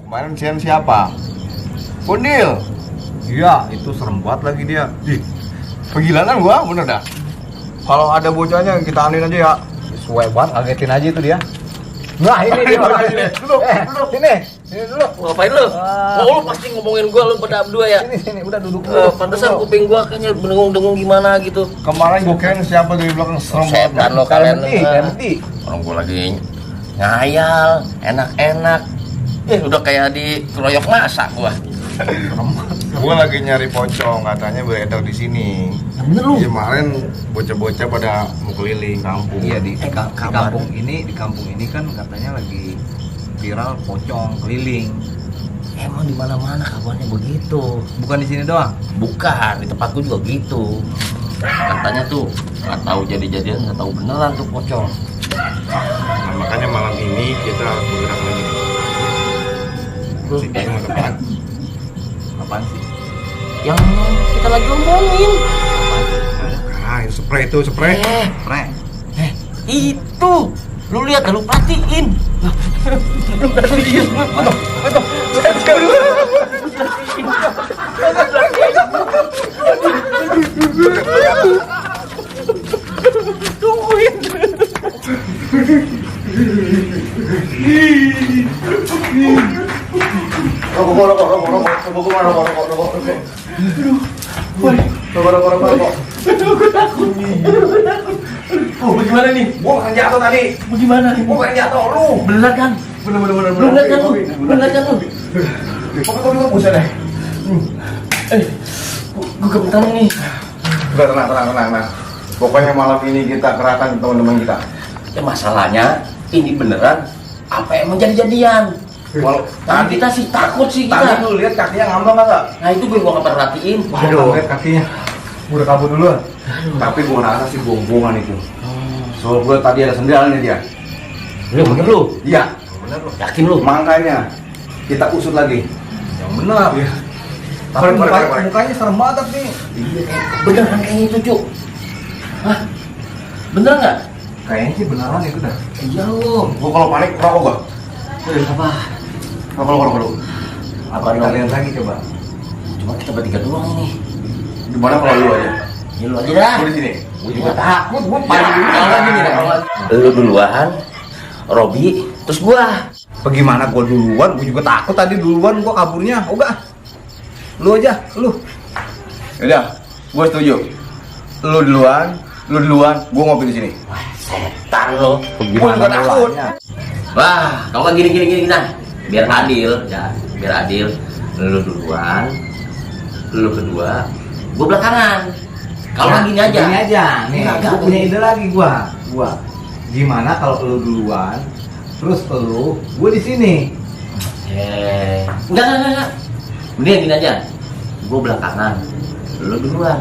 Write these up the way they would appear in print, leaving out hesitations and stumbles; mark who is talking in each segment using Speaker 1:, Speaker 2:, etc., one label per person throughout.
Speaker 1: Kemarin siapa? Bondil.
Speaker 2: Iya, itu serem banget lagi dia.
Speaker 1: Pergilanan gua, bener dah. Kalau ada bocahnya kita anin aja ya.
Speaker 2: Sesuai banget, ngagetin aja itu dia. Nah, ini dia. Duduk, sini dulu.
Speaker 3: Ngapain lu? Oh, lu pasti ngomongin gua lu pada berdua ya?
Speaker 2: Sini, udah duduk dulu.
Speaker 3: Pantesan kuping gua kayaknya dengung-dengung gimana gitu.
Speaker 1: Kemarin gua kirain siapa dari belakang serem banget.
Speaker 3: Setan lo kalian.
Speaker 2: Ganti.
Speaker 3: Orang gua lagi ngayal, enak-enak. Udah kayak di keroyok masak gua.
Speaker 1: Gua lagi nyari pocong, katanya beredar di sini.
Speaker 3: Bener lu?
Speaker 1: Iya, kemarin bocah-bocah pada mau keliling kampung.
Speaker 2: Iya, di kampung ini kan katanya lagi viral pocong keliling.
Speaker 3: Emang di mana-mana kabarnya begitu.
Speaker 2: Bukan di sini doang.
Speaker 3: Bukan, di tempatku juga gitu. Katanya tuh nggak tahu jadi-jadian, nggak tahu beneran tuh pocong.
Speaker 1: Nah, makanya malam ini kita bergerak lagi. Itu mau tepat.
Speaker 2: Apaan sih?
Speaker 3: Yang kita lagi omongin.
Speaker 1: Ah, spray itu spray.
Speaker 3: Itu. Lu lihat, lu perhatiin. Tungguin.
Speaker 1: Rokok.
Speaker 3: Oh, bagaimana nih?
Speaker 1: Gua kan jatuh tadi.
Speaker 3: Bagaimana nih?
Speaker 1: Gua kan jatuh lu.
Speaker 3: Bener kan? Bener kan lu? Bener kan lu?
Speaker 1: Pokoknya gua buset deh.
Speaker 3: Gue kebentar nih.
Speaker 1: Udah tenang. Pokoknya malam ini kita kerahkan teman-teman kita.
Speaker 3: Ya masalahnya ini beneran apa emang jadi-jadian?
Speaker 1: Walau
Speaker 3: Tapi kita sih takut sih
Speaker 1: tadi
Speaker 3: kita.
Speaker 1: lu lihat kakinya ngambang kagak?
Speaker 3: Nah itu gue gak perhatiin.
Speaker 1: Waduh, lihat kakinya. Gua udah kabur duluan. Tapi gua rasa sih bohong-bohongan itu. Soal gua tadi ada sendalnya dia.
Speaker 3: Lu bener lu?
Speaker 1: Iya, benar lu.
Speaker 3: Yakin lu?
Speaker 1: Makanya kita usut lagi.
Speaker 2: Yang benar.
Speaker 1: Iya.
Speaker 2: Tapi mukanya serem banget nih.
Speaker 3: Iya, beneran kayaknya itu Cuk. Hah? Bener nggak?
Speaker 2: Kayaknya sih beneran itu dah.
Speaker 3: Iya lu.
Speaker 1: Gua kalau panik rokok gua.
Speaker 3: Apa?
Speaker 1: Rokok dulu.
Speaker 3: Apa
Speaker 2: Kita
Speaker 3: dong?
Speaker 2: lihat lagi coba.
Speaker 3: Cuma kita bertiga doang nih.
Speaker 1: Gimana kalau lu aja?
Speaker 3: Ya lu aja dah.
Speaker 1: Gua di sini.
Speaker 3: Gue juga takut, gue
Speaker 1: paling dulu.
Speaker 3: Kalau gini dah, lu duluan, Robi, terus gua.
Speaker 2: Bagaimana gua duluan? Gua juga takut tadi duluan gua kaburnya. Udah. Lu aja, lu.
Speaker 1: Yaudah, gua setuju. Lu duluan, gua ngopi di sini.
Speaker 3: Wah, setan lo.
Speaker 1: Gua juga takut.
Speaker 3: Wah, kalau kan gini nah. Biar adil, ya. Biar adil. Lu duluan, lu kedua, gua belakangan. Kalau
Speaker 2: Nah,
Speaker 3: gini aja.
Speaker 2: Gini aja. Nih,
Speaker 3: Enggak,
Speaker 2: gua punya ide lagi gua. Gimana kalau lu duluan, terus gua di sini.
Speaker 3: Enggak. Mending gini aja. Gua belakangan. Lu duluan.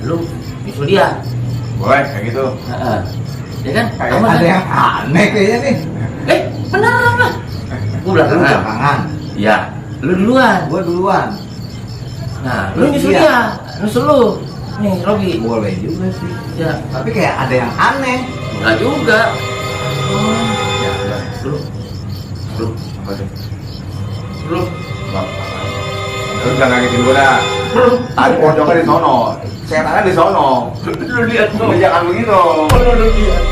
Speaker 3: Lu nyusul dia.
Speaker 1: Boleh kayak gitu.
Speaker 3: Heeh. Ya kan?
Speaker 2: Kayak
Speaker 3: Aman,
Speaker 2: ada
Speaker 3: kan?
Speaker 2: yang aneh kayaknya nih.
Speaker 3: Beneran lah. Gua
Speaker 2: Lu
Speaker 3: belakangan.
Speaker 2: belakangan,
Speaker 3: Iya, lu duluan.
Speaker 2: gua duluan.
Speaker 3: Nah, lu nyusul
Speaker 2: Iya.
Speaker 3: dia. Nyusul lu. Nih, Robi.
Speaker 2: Boleh juga sih.
Speaker 3: Ya,
Speaker 2: Tapi kayak ada yang aneh.
Speaker 3: enggak juga.
Speaker 1: Ya, udah.
Speaker 3: Lu.
Speaker 1: Apa sih?
Speaker 3: Lu.
Speaker 1: Lu jangan ngagetin gua dah. Tadi pocongnya di sono. Setannya di sono.
Speaker 3: Lu lihat
Speaker 1: Lu jangan begitu.
Speaker 3: Lu lihat.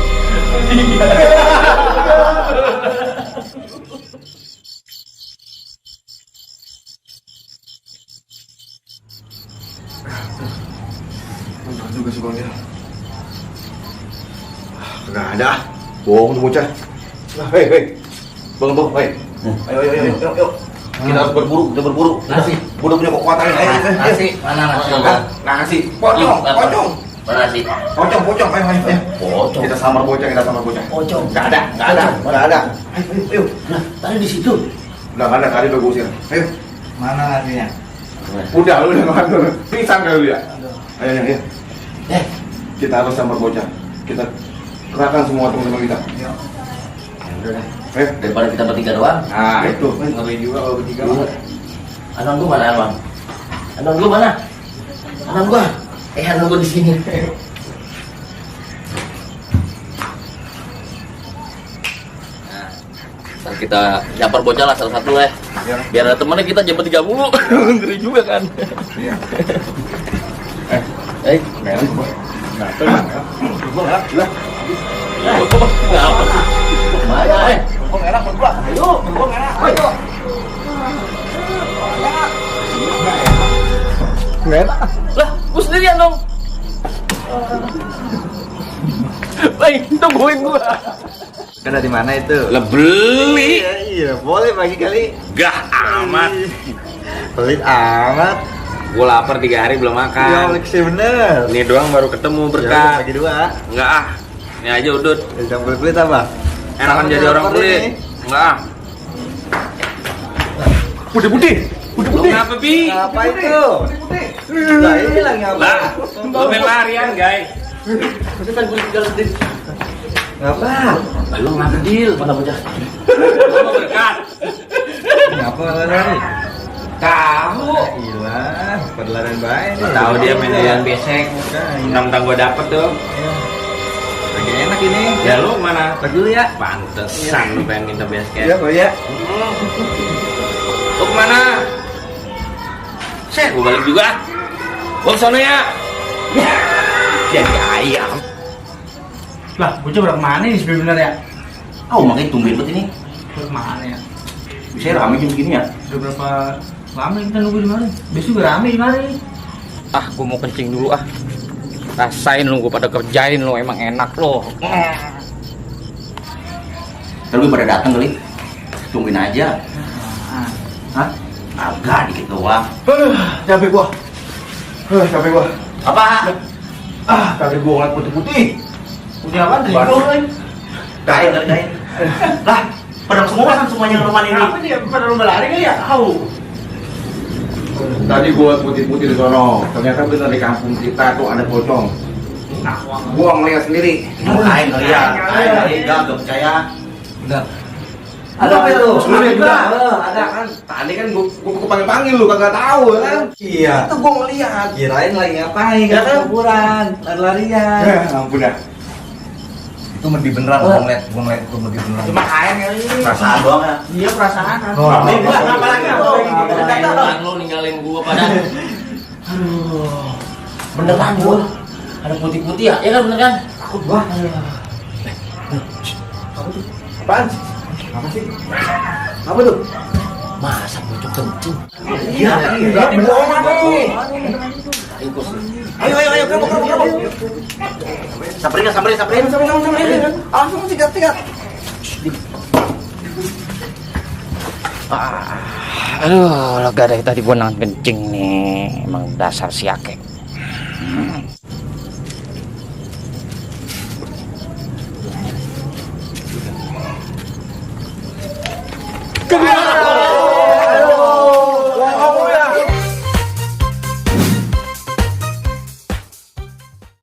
Speaker 1: Bener juga sih Bang Del. Enggak ada. Bohong tuh bocah. Hei. Bang, hei. Ayo. Kita harus berburu.
Speaker 3: Nasi.
Speaker 1: Gua udah punya kekuatan. Ayo.
Speaker 3: Nasi. Mana nasi?
Speaker 1: Nasi. Pocong.
Speaker 3: Mana nasi?
Speaker 1: Pocong. Ayo.
Speaker 3: Pocong.
Speaker 1: Kita samar bocah.
Speaker 3: Pocong.
Speaker 1: Enggak ada. Ayo.
Speaker 3: Nah, tadi di situ.
Speaker 1: Udah enggak ada, tadi udah gua usir. Ayo.
Speaker 2: Mana nasinya?
Speaker 1: Udah, lu udah ngantur. Pingsan kali lu ya. Ayo. Kita harus samar bocah. Kita kerahkan semua teman-teman kita.
Speaker 3: Ya udah deh.
Speaker 1: Ayo.
Speaker 3: Daripada kita bertiga doang.
Speaker 1: Nah, itu. Ngeri juga kalau bertiga.
Speaker 3: Anon gua mana, Anon? Anon gua mana? Anon gua. Anon gua di sini. Nah, Ntar kita nyamper bocah lah satu-satu ya.
Speaker 1: Iya.
Speaker 3: Biar ada temennya kita jam 3 mulu. Ngeri juga kan.
Speaker 1: Iya.
Speaker 3: Merah gua.
Speaker 1: Nah, tenang ya. Gua lah.
Speaker 3: Ngapa sih? Mana
Speaker 1: Gua merah buat gua. Ayo, gua merah. Ayo. Merah.
Speaker 3: Lah, gua sendirian dong. Baik, tungguin gua.
Speaker 2: Ada di mana itu?
Speaker 3: Lah beli.
Speaker 2: Iya, boleh pagi kali.
Speaker 3: Gah amat.
Speaker 2: Pelit amat.
Speaker 3: Gua lapar 3 hari belum
Speaker 2: Ya,
Speaker 3: makan.
Speaker 2: sih bener.
Speaker 3: Ini doang baru ketemu
Speaker 2: Ya,
Speaker 3: berkah.
Speaker 2: bagi 2.
Speaker 3: Enggak ah. Ini aja udut.
Speaker 2: Campur kulit apa?
Speaker 3: Enakan jadi orang kulit. Enggak ah.
Speaker 1: Putih-putih.
Speaker 3: Lu ngapa, Bi?
Speaker 2: Apa itu? Lah ini lagi apa?
Speaker 3: Lah, lu main larian, guys.
Speaker 2: Ngapa?
Speaker 3: Lu ngapa, Dil? Mana bocah? Lu mau berkat.
Speaker 2: Ngapa lari?
Speaker 3: Kamu
Speaker 2: Gila, perlahan baik nih.
Speaker 3: tahu dia main jalan besek. Mentang-mentang gua dapet tuh.
Speaker 2: Lagi enak ini.
Speaker 3: Ya lu mana?
Speaker 2: Pergi dulu ya.
Speaker 3: Pantesan lu pengen minta
Speaker 2: Iya,
Speaker 3: basket.
Speaker 2: Pak ya.
Speaker 3: Lu kemana? Gua balik juga. Gua kesana ya. Jadi ayam.
Speaker 4: Lah, bocah berapa mana nih sebenarnya ya?
Speaker 3: Makanya tumben banget ini.
Speaker 4: Berapa mana ya?
Speaker 3: Bisa rame jam begini ya.
Speaker 4: Udah berapa lama kita nunggu di mana? Besok juga rame di mana nih?
Speaker 5: Ah, gue mau kencing dulu ah. Rasain lu, gue pada kerjain lu, emang enak lo.
Speaker 3: Kalau pada datang kali. Tungguin aja. Hah? Agak dikit doang.
Speaker 1: Capek gua. Capek gua.
Speaker 3: Apa?
Speaker 1: Capek gua ngeliat putih-putih.
Speaker 4: Udah apa?
Speaker 1: Baru.
Speaker 3: Kain. Lah, pada semua kan semuanya rumah ini.
Speaker 4: Apa dia pada lomba lari kali ya? Tahu.
Speaker 1: Tadi gua putih-putih di sono. Ternyata bener di kampung kita tuh ada pocong.
Speaker 4: Nah,
Speaker 1: Gua ngeliat sendiri.
Speaker 3: Kain kali ya. Kain kali gak percaya.
Speaker 2: Udah.
Speaker 3: Ada apa itu?
Speaker 1: Lu juga. Ada kan. Tadi kan gua panggil lu kagak tahu kan.
Speaker 2: Iya.
Speaker 1: Itu gua ngeliat.
Speaker 2: Kirain lagi ngapain?
Speaker 1: Ya kan?
Speaker 2: Kuburan, lari-larian.
Speaker 1: Ampun dah.
Speaker 2: Itu mesti beneran gua ngeliat itu mesti beneran.
Speaker 4: cuma kain kali ini.
Speaker 3: Perasaan doang ya.
Speaker 4: Iya perasaan.
Speaker 2: Oh,
Speaker 4: Nih,
Speaker 2: apa
Speaker 4: apa lagi?
Speaker 3: Beneran lu ninggalin gua pada. Aduh. Beneran gua. Ada putih-putih ya? Ya kan bener kan?
Speaker 1: Takut gua. Apaan? Apa sih? Apa tuh?
Speaker 3: Masa bocok kencing?
Speaker 1: Iya, bohong nih. Ayo, kamu.
Speaker 3: Samperin.
Speaker 1: Langsung sikat.
Speaker 5: Aduh, lega dari tadi gue nahan kencing nih. Emang dasar si Ake.